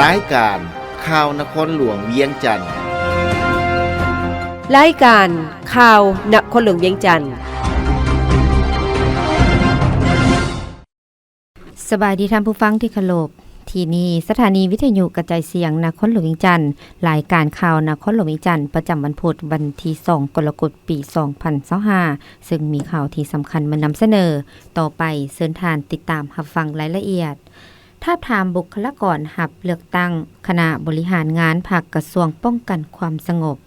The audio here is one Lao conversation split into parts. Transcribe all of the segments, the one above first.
ລາຍການຂ່າວນະຄອນຫຼວງວຽງຈັນ. ລາຍການຂ່າວນະຄອນຫຼວງວຽງຈັນ. ສະບາຍດີທ່ານຜູ້ຟັງທີ່ເຄົາລົບ. ທີ່ນີ້ສະຖານີວິທະຍຸກະຈາຍສຽງນະຄອນຫຼວງວຽງຈັນ. ລາຍການຂ່າວນະຄອນຫຼວງວຽງຈັນ ປະຈຳວັນພຸດ ວັນທີສອງ ກໍລະກົດ ປີສອງພັນຊາວຫ້າ ເຊິ່ງມີຂ່າວທີ່ສຳຄັນມານຳສະເໜີ. ຕໍ່ໄປເຊີນທ່ານຕິດຕາມຮັບຟັງລາຍລະອຽດ. ທາບທາມບຸກຄະລາກອນຮັບເລືອກຕັ້ງຄະນະບໍລິຫານງານພັກ ກະຊວງປ້ອງກັນຄວາມສະຫງົບ.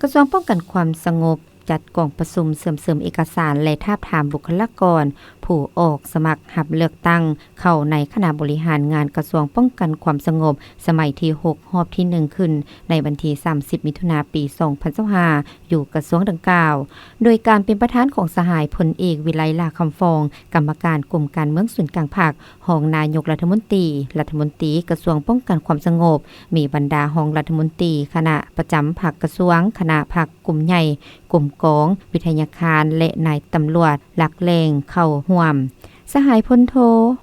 ກະຊວງປ້ອງກັນຄວາມສະຫງົບ ຈັດກອງປະຊຸມເຊື່ອມເສີມເອກະສານ ແລະ ທາບທາມບຸກຄະລາກອນຜູ້ອອກສະໝັກຮັບເລືອກຕັ້ງເຂົ້າໃນຄະນະບໍລິຫານງານກະຊວງປ້ອງກັນຄວາມສະຫງົບ ສະໄໝທີຫົກ ຮອບທີໜຶ່ງ ຂຶ້ນໃນວັນທີສາມສິບ ມິຖຸນາ ປີສອງພັນຊາວຫ້າ ຢູ່ກະຊວງດັ່ງກ່າວ ໂດຍການເປັນປະທານຂອງສະຫາຍ ພົນເອກ ວິໄລ ຫຼ້າຄຳຟອງ ກຳມະການກົມການເມືອງສູນກາງພັກ, ຮອງນາຍົກລັດຖະມົນຕີ, ລັດຖະມົນຕີກະຊວງປ້ອງກັນຄວາມສະຫງົບ, ມີບັນດາຮອງລັດຖະມົນຕີ, ຄະນະປະຈຳພັກກະຊວງ, ຄະນະພັກ, ກຸ່ມໃຫຍ່, ກົມກອງ, ວິທະຍາຄານ ແລະ ນາຍຕຳຫຼວດຫຼັກແຫຼ່ງເຂົ້າຮ່ວມ. ສະຫາຍ ພົນໂທ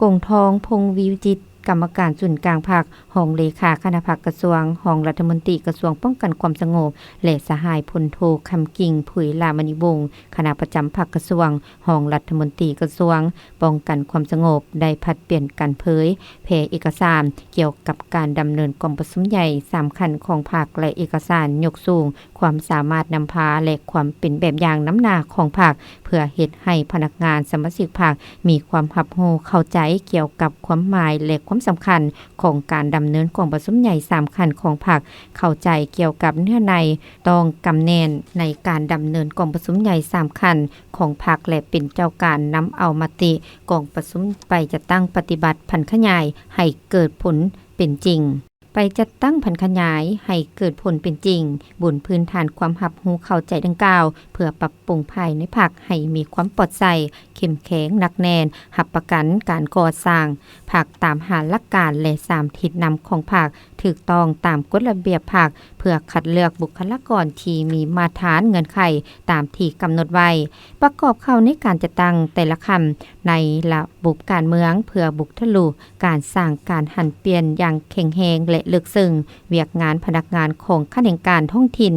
ກົງທອງ ພົງວິຈິດ ກຳມະການສູນກາງພັກ, ຮອງເລຂາຄະນະພັກກະຊວງ, ຮອງລັດຖະມົນຕີກະຊວງປ້ອງກັນຄວາມສະຫງົບ ແລະ ສະຫາຍ ພົນໂທ ຄຳກິ່ງ ຜຸຍຫຼ້າມະນີວົງ ຄະນະປະຈຳພັກກະຊວງ, ຮອງລັດຖະມົນຕີກະຊວງປ້ອງກັນຄວາມສະຫງົບ ໄດ້ຜັດປ່ຽນກັນເຜີຍແຜ່ເອກະສານກ່ຽວກັບການດຳເນີນກອງປະຊຸມໃຫຍ່ສາມຂັ້ນຂອງພັກ ແລະ ເອກະສານຍົກສູງຄວາມສາມາດນຳພາ ແລະ ຄວາມເປັນແບບຢ່າງນຳໜ້າຂອງພັກ ເພື່ອເຮັດໃຫ້ພະນັກງານສະມາຊິກພັກມີຄວາມຮັບຮູ້ເຂົ້າໃຈກ່ຽວກັບຄວາມໝາຍ ແລະ ຄວາມສຳຄັນຂອງການດຳເນີນກອງປະຊຸມໃຫຍ່ສາມຂັ້ນຂອງພັກ, ເຂົ້າໃຈກ່ຽວກັບເນື້ອໃນ ຕ້ອງກຳແໜ້ນໃນການດຳເນີນກອງປະຊຸມໃຫຍ່ສາມຂັ້ນຂອງພັກ ແລະ ເປັນເຈົ້າການນຳເອົາມະຕິກອງປະຊຸມໄປຈັດຕັ້ງປະຕິບັດຜັນຂະຫຍາຍໃຫ້ເກີດຜົນເປັນຈິງ, ໄປຈັດຕັ້ງຜັນຂະຫຍາຍໃຫ້ເກີດຜົນເປັນຈິງ ບົນພື້ນຖານຄວາມຮັບຮູ້ເຂົ້າໃຈດັ່ງກ່າວ ເພື່ອປັບປຸງພາຍໃນພັກໃຫ້ມີຄວາມປອດໃສ, ເຂັ້ມແຂງ, ໜັກແໜ້ນ, ຮັບປະກັນການກໍ່ສ້າງພັກຕາມຫ້າຫຼັກການ ແລະ ສາມທິດນຳຂອງພັກ, ຖືກຕ້ອງຕາມກົດລະບຽບພັກ ເພື່ອຄັດເລືອກບຸກຄະລາກອນທີ່ມີມາດຕະຖານເງື່ອນໄຂຕາມທີ່ກຳນົດໄວ້, ປະກອບເຂົ້າໃນການຈັດຕັ້ງແຕ່ລະຂັ້ນໃນລະບົບການເມືອງ ເພື່ອບຸກທະລຸການສ້າງການຫັນປ່ຽນຢ່າງແຂງແຮງ ແລະ ເລິກເຊິ່ງ. ວຽກງານພະນັກງານຂອງຂະແໜງການທ້ອງຖິ່ນ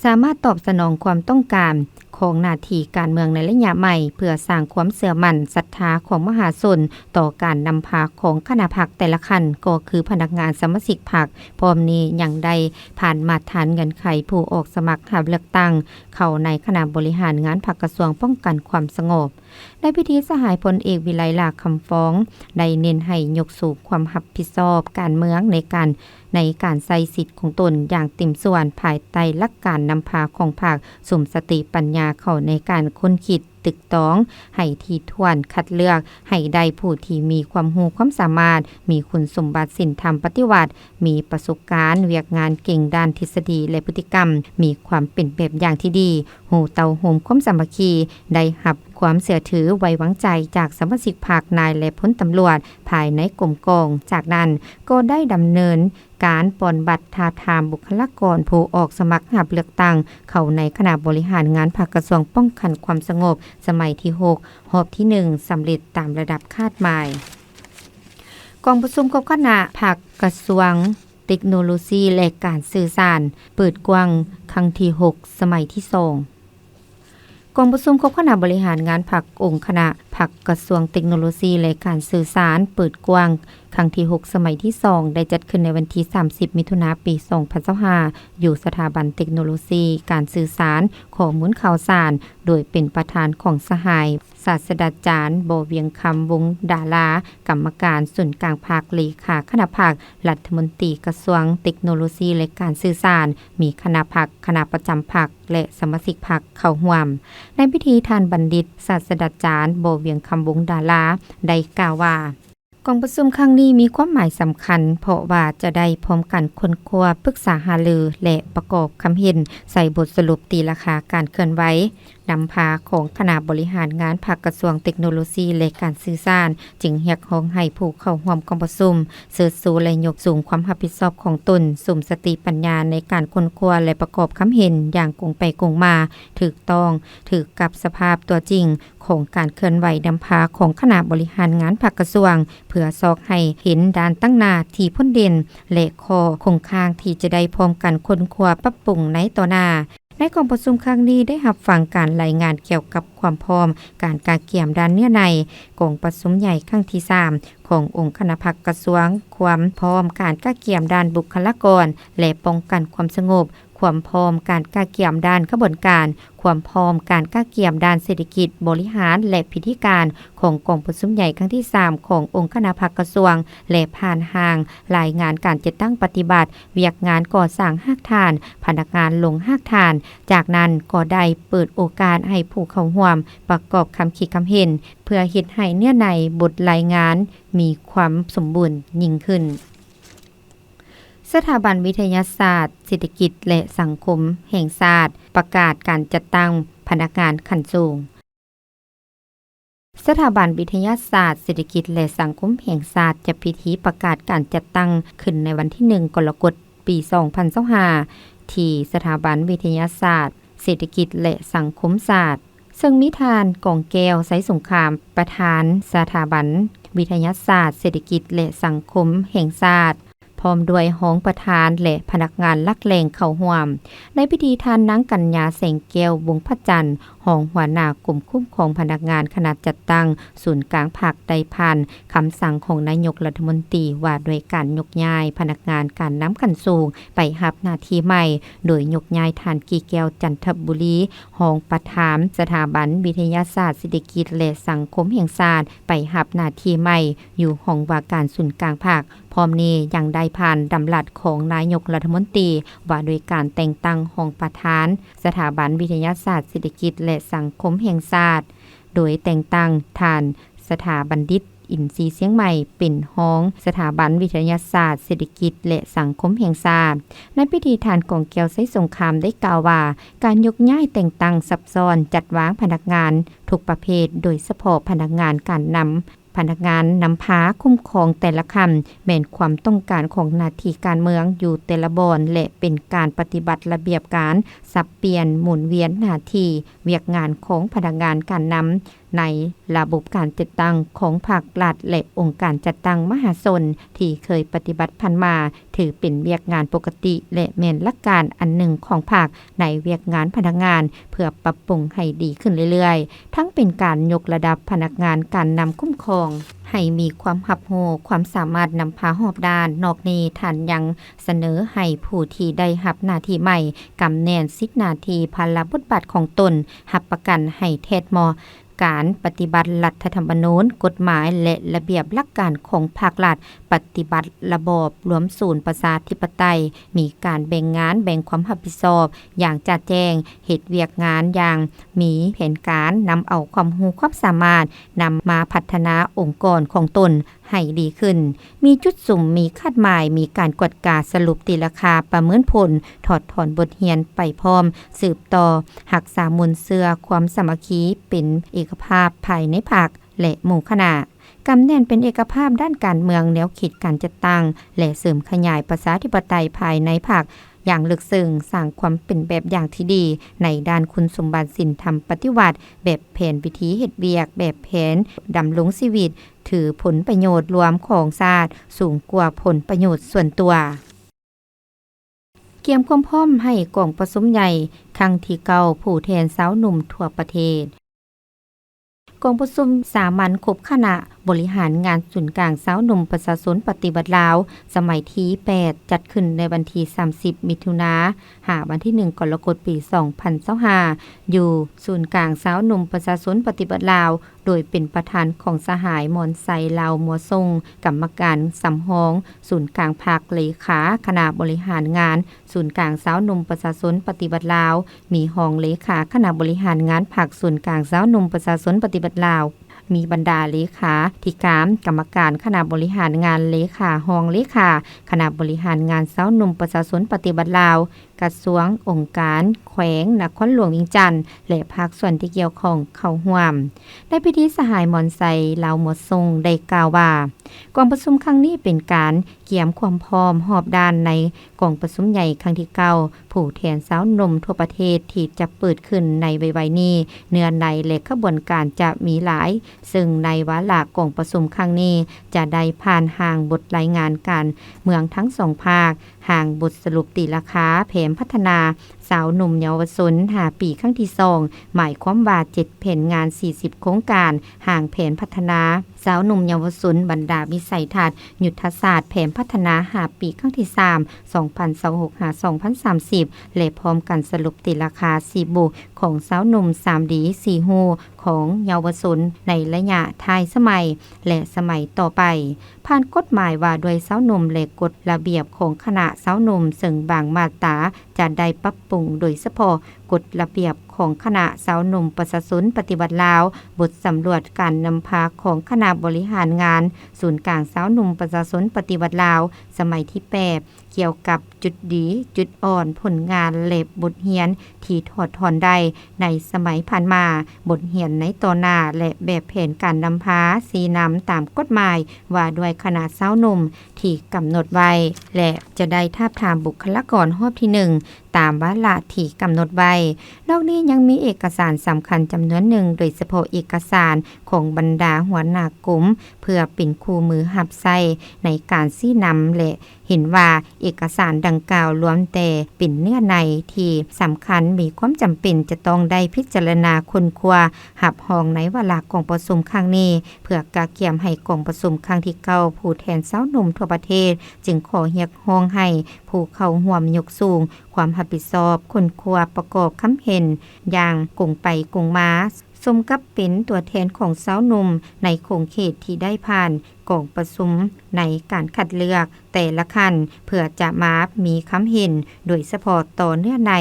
ສາມາດຕອບສະໜອງຄວາມຕ້ອງການຂອງໜ້າທີ່ການເມືອງໃນໄລຍະໃໝ່ ເພື່ອສ້າງຄວາມເຊື່ອໝັ້ນສັດທາຂອງມະຫາຊົນຕໍ່ການນຳພາຂອງຄະນະພັກແຕ່ລະຂັ້ນ ກໍຄືພະນັກງານສະມາຊິກພັກ. ພ້ອມນີ້ຍັງໄດ້ຜ່ານມາດຕະຖານເງື່ອນໄຂຜູ້ອອກສະໝັກຮັບເລືອກຕັ້ງເຂົ້າໃນຄະນະບໍລິຫານງານພັກກະຊວງປ້ອງກັນຄວາມສະຫງົບ. ໃນພິທີ ສະຫາຍພົນເອກ ວິໄລ ຫຼ້າຄຳຟອງ ໄດ້ເນັ້ນໃຫ້ຍົກສູງຄວາມຮັບຜິດຊອບການເມືອງໃນການ ໃນການໃຊ້ສິດຂອງຕົນຢ່າງເຕັມສ່ວນ ພາຍໃຕ້ຫຼັກການນຳພາຂອງພັກ, ສຸມສະຕິປັນຍາເຂົ້າໃນການຄົ້ນຄິດ, ຕຶກຕອງໃຫ້ຖີ່ຖ້ວນ, ຄັດເລືອກໃຫ້ໄດ້ຜູ້ທີ່ມີຄວາມຮູ້ຄວາມສາມາດ, ມີຄຸນສົມບັດສິນທຳປະຕິວັດ, ມີປະສົບການວຽກງານເກັ່ງດ້ານທິດສະດີ ແລະ ພຶດຕິກຳ, ມີຄວາມເປັນແບບຢ່າງທີ່ດີ, ຮູ້ເຕົ້າໂຮມຄວາມສາມັກຄີ, ໄດ້ຮັບຄວາມເຊື່ອຖືໄວ້ວາງໃຈຈາກສະມາຊິກພັກ, ນາຍ ແລະ ພົນຕຳຫຼວດພາຍໃນກົມກອງ. ຈາກນັ້ນກໍໄດ້ດຳເນີນການປ່ອນບັດທາບທາມບຸກຄະລາກອນຜູ້ອອກສະໝັກຮັບເລືອກຕັ້ງເຂົ້າໃນຄະນະບໍລິຫານງານພັກກະຊວງປ້ອງກັນຄວາມສະຫງົບ ສະໄໝທີຫົກ ຮອບທີໜຶ່ງ ສຳເລັດຕາມລະດັບຄາດໝາຍ. ກອງປະຊຸມຄອບຄະນະພັກກະຊວງເຕັກໂນໂລຊີ ແລະ ການສື່ສານ ເປີດກວ້າງຄັ້ງທີຫົກ ສະໄໝທີສອງ. ກອງປະຊຸມຄອບຄະນະບໍລິຫານງານພັກ ອົງຄະນະພັກກະຊວງເຕັກໂນໂລຊີ ແລະ ການສື່ສານ ເປີດກວ້າງຄັ້ງທີຫົກ ສະໄໝທີສອງ ໄດ້ຈັດຂຶ້ນໃນວັນທີສາມສິບ ມິຖຸນາ ປີສອງພັນຊາວຫ້າ ຢູ່ສະຖາບັນເຕັກໂນໂລຊີການສື່ສານ ຂໍ້ມູນຂ່າວສານ ໂດຍເປັນປະທານຂອງສະຫາຍ ສາດສະດາຈານ ບໍ່ວຽງຄຳ ວົງດາລາ, ກຳມະການສູນກາງພັກ, ເລຂາຄະນະພັກ, ລັດຖະມົນຕີກະຊວງເຕັກໂນໂລຊີ ແລະ ການສື່ສານ, ມີຄະນະພັກ, ຄະນະປະຈຳພັກ ແລະ ສະມາຊິກພັກເຂົ້າຮ່ວມ. ໃນພິທີ ທ່ານບັນດິດ ສາດສະດາຈານ ບໍ່ວຽງຄຳ ວົງດາລາ ໄດ້ກ່າວວ່າ, ກອງປະຊຸມຄັ້ງນີ້ມີຄວາມໝາຍສຳຄັນ ເພາະວ່າຈະໄດ້ພ້ອມກັນຄົ້ນຄວ້າ, ປຶກສາຫາລື ແລະ ປະກອບຄຳເຫັນໃສ່ບົດສະຫຼຸບຕີລາຄາການເຄື່ອນໄຫວ ນຳພາຂອງຄະນະບໍລິຫານງານພາກກະຊວງເຕັກໂນໂລຊີ ແລະ ການສື່ສານ ຈຶ່ງຮຽກຮ້ອງໃຫ້ຜູ້ເຂົ້າຮ່ວມກອງປະຊຸມເຊີດຊູ ແລະ ຍົກສູງຄວາມຮັບຜິດຊອບຂອງຕົນ, ສຸມສະຕິປັນຍາໃນການຄົ້ນຄວ້າ ແລະ ປະກອບຄຳເຫັນຢ່າງກົງໄປກົງມາ, ຖືກຕ້ອງ, ຖືກກັບສະພາບຕົວຈິງຂອງການເຄື່ອນໄຫວນຳພາຂອງຄະນະບໍລິຫານງານພາກກະຊວງ, ເພື່ອຊອກໃຫ້ເຫັນດ້ານຕັ້ງໜ້າທີ່ພົ້ນເດັ່ນ ແລະ ຂໍ້ຄົງຄ້າງທີ່ຈະໄດ້ພ້ອມກັນຄົ້ນຄວ້າປັບປຸງໃນຕໍ່ໜ້າ. ໃນກອງປະຊຸມຄັ້ງນີ້ ໄດ້ຮັບຟັງການລາຍງານກ່ຽວກັບຄວາມພ້ອມການກະກຽມດ້ານເນື້ອໃນ ກອງປະຊຸມໃຫຍ່ຄັ້ງທີສາມ ຂອງອົງຄະນະພັກກະຊວງ, ຄວາມພ້ອມການກະກຽມດ້ານບຸກຄະລາກອນ ແລະ ປ້ອງກັນຄວາມສະຫງົບ, ຄວາມພ້ອມການກະກຽມດ້ານຂະບວນການ, ຄວາມພ້ອມການກະກຽມດ້ານເສດຖະກິດ, ບໍລິຫານ ແລະ ພິທີການ ຂອງກອງປະຊຸມໃຫຍ່ຄັ້ງທີສາມ ຂອງອົງຄະນະພັກກະຊວງ ແລະ ຜ່ານຮ່າງລາຍງານການຈັດຕັ້ງປະຕິບັດວຽກງານກໍ່ສ້າງຮາກຖານ, ພະນັກງານລົງຮາກຖານ. ຈາກນັ້ນກໍໄດ້ເປີດໂອກາດໃຫ້ຜູ້ເຂົ້າຮ່ວມປະກອບຄຳຄິດຄຳເຫັນ ເພື່ອເຮັດໃຫ້ເນື້ອໃນບົດລາຍງານມີຄວາມສົມບູນຍິ່ງຂຶ້ນ. ສະຖາບັນວິທະຍາສາດເສດຖະກິດ ແລະ ສັງຄົມແຫ່ງຊາດ ປະກາດການຈັດຕັ້ງພະນັກງານຂັ້ນສູງ. ສະຖາບັນວິທະຍາສາດເສດຖະກິດ ແລະ ສັງຄົມແຫ່ງຊາດ ຈັດພິທີປະກາດການຈັດຕັ້ງຂຶ້ນໃນວັນທີໜຶ່ງ ກໍລະກົດ ປີສອງພັນຊາວຫ້າ ທີ່ສະຖາບັນວິທະຍາສາດເສດຖະກິດ ແລະ ສັງຄົມຊາດ, ເຊິ່ງມີທ່ານ ກອງແກ້ວ ໄຊສົງຄາມ ປະທານສະຖາບັນວິທະຍາສາດເສດຖະກິດ ແລະ ສັງຄົມແຫ່ງຊາດ, ພ້ອມດ້ວຍຮອງປະທານ ແລະ ພະນັກງານຫຼັກແຫຼ່ງເຂົ້າຮ່ວມ. ໃນພິທີ ທ່ານ ນາງ ກັນຍາ ແສງແກ້ວ ວົງພະຈັນ ຮອງຫົວໜ້າກົມຄຸ້ມຄອງພະນັກງານຄະນະຈັດຕັ້ງສູນກາງພັກ ໄດ້ຜ່ານຄຳສັ່ງຂອງນາຍົກລັດຖະມົນຕີ ວ່າດ້ວຍການຍົກຍ້າຍພະນັກງານການນຳຂັ້ນສູງໄປຮັບໜ້າທີ່ໃໝ່, ໂດຍຍົກຍ້າຍທ່ານ ກີແກ້ວ ຈັນທະບູລີ ຮອງປະທານສະຖາບັນວິທະຍາສາດເສດຖະກິດ ແລະ ສັງຄົມແຫ່ງຊາດ ໄປຮັບໜ້າທີ່ໃໝ່ຢູ່ຫ້ອງວ່າການສູນກາງພັກ. ພ້ອມນີ້ຍັງໄດ້ຜ່ານດຳລັດຂອງນາຍົກລັດຖະມົນຕີ ວ່າດ້ວຍການແຕ່ງຕັ້ງຮອງປະທານສະຖາບັນວິທະຍາສາດເສດຖະກິດ ແລະ ສັງຄົມແຫ່ງຊາດ, ໂດຍແຕ່ງຕັ້ງທ່ານ ສະຖາບັນດິດ ອິນຊີຊຽງໃໝ່ ເປັນຮອງສະຖາບັນວິທະຍາສາດເສດຖະກິດ ແລະ ສັງຄົມແຫ່ງຊາດ. ໃນພິທີ ທ່ານ ກອງແກ້ວ ໄຊສົງຄາມ ໄດ້ກ່າວວ່າ ການຍົກຍ້າຍແຕ່ງຕັ້ງຊັບຊ້ອນ, ຈັດວາງພະນັກງານທຸກປະເພດ, ໂດຍສະເພາະພະນັກງານການນຳ, ພະນັກງານນຳພາຄຸ້ມຄອງແຕ່ລະຂັ້ນ ແມ່ນຄວາມຕ້ອງການຂອງໜ້າທີ່ການເມືອງຢູ່ແຕ່ລະບ່ອນ ແລະ ເປັນການປະຕິບັດລະບຽບການສັບປ່ຽນໝູນວຽນໜ້າທີ່ວຽກງານຂອງພະນັກງານການນຳ ໃນລະບົບການຈັດຕັ້ງຂອງພາກລັດ ແລະ ອົງການຈັດຕັ້ງມະຫາຊົນທີ່ເຄີຍປະຕິບັດຜ່ານມາ ຖືເປັນວຽກງານປົກກະຕິ ແລະ ແມ່ນຫຼັກການອັນໜຶ່ງຂອງພັກໃນວຽກງານພະນັກງານ ເພື່ອປັບປຸງໃຫ້ດີຂຶ້ນເລື້ອຍໆ, ທັງເປັນການຍົກລະດັບພະນັກງານການນຳຄຸ້ມຄອງໃຫ້ມີຄວາມຮັບຮູ້, ຄວາມສາມາດນຳພາຮອບດ້ານ. ນອກນີ້ ທ່ານຍັງສະເໜີໃຫ້ຜູ້ທີ່ໄດ້ຮັບໜ້າທີ່ໃໝ່ ກຳແໜ້ນສິດໜ້າທີ່, ພາລະບົດບາດຂອງຕົນ, ຮັບປະກັນໃຫ້ແທດເໝາະ ການປະຕິບັດລັດຖະທຳມະນູນ, ກົດໝາຍ ແລະ ລະບຽບຫຼັກການຂອງພາກລັດ, ປະຕິບັດລະບອບລວມສູນປະຊາທິປະໄຕ, ມີການແບ່ງງານ, ແບ່ງຄວາມຮັບຜິດຊອບຢ່າງຈະແຈ້ງ, ເຮັດວຽກງານຢ່າງມີແຜນການ, ນຳເອົາຄວາມຮູ້ຄວາມສາມາດ, ນຳມາພັດທະນາອົງກອນຂອງຕົນ ໃຫ້ດີຂຶ້ນ, ມີຈຸດສຸມ, ມີຄາດໝາຍ, ມີການກວດກາ, ສະຫຼຸບຕີລາຄາ, ປະເມີນຜົນ, ຖອດຖອນບົດຮຽນໄປພ້ອມ, ສືບຕໍ່ຮັກສາມູນເຊື້ອຄວາມສາມັກຄີ, ເປັນເອກະພາບພາຍໃນພັກ ແລະ ໝູ່ຄະນະ, ກຳແໜ້ນເປັນເອກະພາບດ້ານການເມືອງ, ແນວຄິດການຈັດຕັ້ງ ແລະ ເສີມຂະຫຍາຍປະຊາທິປະໄຕພາຍໃນພັກ ຢ່າງເລິກເຊິ່ງ, ສ້າງຄວາມເປັນແບບຢ່າງທີ່ດີໃນດ້ານຄຸນສົມບັດສິນທຳປະຕິວັດ, ແບບແຜນວິທີເຮັດວຽກ, ແບບແຜນດຳລົງຊີວິດ, ຖືຜົນປະໂຫຍດລວມຂອງຊາດສູງກວ່າຜົນປະໂຫຍດສ່ວນຕົວ. ກຽມຄວາມພ້ອມໃຫ້ກອງປະຊຸມໃຫຍ່ຄັ້ງທີເກົ້າ ຜູ້ແທນຊາວໜຸ່ມທົ່ວປະເທດ. ກອງປະຊຸມສາມັນຄົບຄະນະບໍລິຫານງານສູນກາງຊາວໜຸ່ມປະຊາຊົນປະຕິວັດລາວ ສະໄໝທີແປດ ຈັດຂຶ້ນໃນວັນທີສາມສິບ ມິຖຸນາ ຫາວັນທີໜຶ່ງ ກໍລະກົດ ປີສອງພັນຊາວຫ້າ ຢູ່ສູນກາງຊາວໜຸ່ມປະຊາຊົນປະຕິວັດລາວ ໂດຍເປັນປະທານຂອງສະຫາຍ ມອນໄຊ ລາວມົວຊົງ, ກຳມະການສຳຮອງສູນກາງພັກ, ເລຂາຄະນະບໍລິຫານງານ ສູນກາງຊາວໜຸ່ມປະຊາຊົນປະຕິວັດລາວ, ມີຮອງເລຂາຄະນະບໍລິຫານງານພັກສູນກາງຊາວໜຸ່ມປະຊາຊົນປະຕິວັດລາວ, ມີບັນດາເລຂາທິການ, ກຳມະການຄະນະບໍລິຫານງານ, ເລຂາ, ຮອງເລຂາຄະນະບໍລິຫານງານຊາວໜຸ່ມປະຊາຊົນປະຕິວັດລາວ, ກະຊວງ, ອົງການ, ແຂວງນະຄອນຫຼວງວຽງຈັນ ແລະ ພາກສ່ວນທີ່ກ່ຽວຂ້ອງເຂົ້າຮ່ວມ. ໃນພິທີ ສະຫາຍ ມອນໄຊ ລາວໝໍຊົງ ໄດ້ກ່າວວ່າ ກອງປະຊຸມຄັ້ງນີ້ເປັນການກຽມຄວາມພ້ອມຮອບດ້ານໃນກອງປະຊຸມໃຫຍ່ຄັ້ງທີເກົ້າ ຜູ້ແທນຊາວໜຸ່ມທົ່ວປະເທດທີ່ຈະເປີດຂຶ້ນໃນໄວໆນີ້. ເນື້ອໃນ ແລະ ຂະບວນການຈະມີຫຼາຍ, ເຊິ່ງໃນວາລະກອງປະຊຸມຄັ້ງນີ້ຈະໄດ້ຜ່ານຮ່າງບົດລາຍງານການເມືອງທັງສອງພາກ, ຮ່າງບົດສະຫຼຸບຕີລາຄາແຜນພັດທະນາຊາວໜຸ່ມເຍົາວະຊົນຫ້າປີຄັ້ງທີສອງ, ໝາຍຄວາມວ່າເຈັດແຜນງານ ສີ່ສິບໂຄງການ, ຮ່າງແຜນພັດທະນາຊາວໜຸ່ມເຍົາວະຊົນບັນດາວິໄສທັດຍຸດທະສາດແຜນພັດທະນາຫ້າປີຄັ້ງທີສາມ ສອງພັນຊາວຫົກ ຫາ ສອງພັນສາມສິບ ແລະ ພ້ອມກັນສະຫຼຸບຕີລາຄາສີ່ບຸກຂອງຊາວໜຸ່ມ ສາມດີ ສີ່ຮູ້ຂອງເຍົາວະຊົນໃນໄລຍະທ້າຍສະໄໝ ແລະ ສະໄໝຕໍ່ໄປ. ຜ່ານກົດໝາຍວ່າດ້ວຍຊາວໜຸ່ມ ແລະ ກົດລະບຽບຂອງຄະນະຊາວໜຸ່ມ, ເຊິ່ງບາງມາດຕາຈະໄດ້ປັບປຸງ, ໂດຍສະເພາະກົດລະບຽບຂອງຄະນະຊາວໜຸ່ມປະຊາຊົນປະຕິວັດລາວ, ບົດສຳຫຼວດການນຳພາຂອງຄະນະບໍລິຫານງານສູນກາງຊາວໜຸ່ມປະຊາຊົນປະຕິວັດລາວ ສະໄໝທີແປດ ກ່ຽວກັບຈຸດດີ, ຈຸດອ່ອນ, ຜົນງານ ແລະ ບົດຮຽນທີ່ຖອດຖອນໄດ້ໃນສະໄໝຜ່ານມາ, ບົດຮຽນໃນຕໍ່ໜ້າ ແລະ ແບບແຜນການນຳພາຊີ້ນຳຕາມກົດໝາຍວ່າດ້ວຍຄະນະຊາວໜຸ່ມທີ່ກຳນົດໄວ້ ແລະ ຈະໄດ້ທາບທາມບຸກຄະລາກອນຮອບທີໜຶ່ງ ຕາມວາລະທີ່ກຳນົດໄວ້. ນອກນີ້ຍັງມີເອກະສານສຳຄັນຈຳນວນໜຶ່ງ, ໂດຍສະເພາະເອກະສານຂອງບັນດາຫົວໜ້າກົມ ເພື່ອເປັນຄູ່ມືຮັບໃຊ້ໃນການຊີ້ນຳ ແລະ ເຫັນວ່າເອກະສານດັ່ງກ່າວລ້ວນແຕ່ເປັນເນື້ອໃນທີ່ສຳຄັນ, ມີຄວາມຈຳເປັນຈະຕ້ອງໄດ້ພິຈາລະນາຄົ້ນຄວ້າ, ຮັບຮອງໃນວາລະກອງປະຊຸມຄັ້ງນີ້ ເພື່ອກະກຽມໃຫ້ກອງປະຊຸມຄັ້ງທີເກົ້າ ຜູ້ແທນຊາວໜຸ່ມທົ່ວປະເທດ. ຈຶ່ງຂໍຮຽກຮ້ອງໃຫ້ຜູ້ເຂົ້າຮ່ວມຍົກສູງຄວາມຮັບຜິດຊອບ, ຄົ້ນຄວ້າ, ປະກອບຄຳເຫັນຢ່າງກົງໄປກົງມາ, ສົມກັບເປັນຕົວແທນຂອງຊາວໜຸ່ມໃນຂົງເຂດທີ່ໄດ້ຜ່ານກອງປະຊຸມໃນການຄັດເລືອກແຕ່ລະຂັ້ນ ເພື່ອຈະມາມີຄຳເຫັນໂດຍສະເພາະຕໍ່ເນື້ອໃນ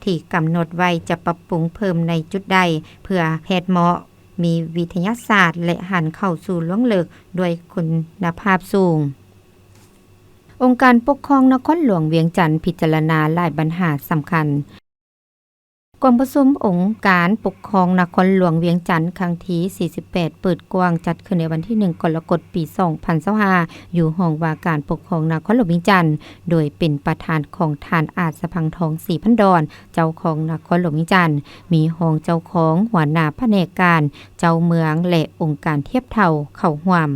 ທີ່ກຳນົດໄວ້ຈະປັບປຸງເພີ່ມໃນຈຸດໃດ ເພື່ອແຮດເໝາະ, ມີວິທະຍາສາດ ແລະ ຫັນເຂົ້າສູ່ລວງເລິກດ້ວຍຄຸນນະພາບສູງ. ອົງການປົກຄອງນະຄອນຫຼວງວຽງຈັນພິຈາລະນາຫຼາຍບັນຫາສຳຄັນ. ກອງປະຊຸມອົງການປົກຄອງນະຄອນຫຼວງວຽງຈັນຄັ້ງທີສີ່ສິບແປດ ເປີດກວ້າງ ຈັດຂຶ້ນໃນວັນທີໜຶ່ງ ກໍລະກົດ ປີສອງພັນຊາວຫ້າ ຢູ່ຫ້ອງວ່າການປົກຄອງນະຄອນຫຼວງວຽງຈັນ ໂດຍເປັນປະທານຂອງທ່ານ ອາດສະພັງທອງ ສີພັນດອນ ເຈົ້າຄອງນະຄອນຫຼວງວຽງຈັນ, ມີຮອງເຈົ້າຄອງ, ຫົວໜ້າພະແນກການ, ເຈົ້າເມືອງ ແລະ ອົງການທຽບເທົ່າເຂົ້າຮ່ວມ.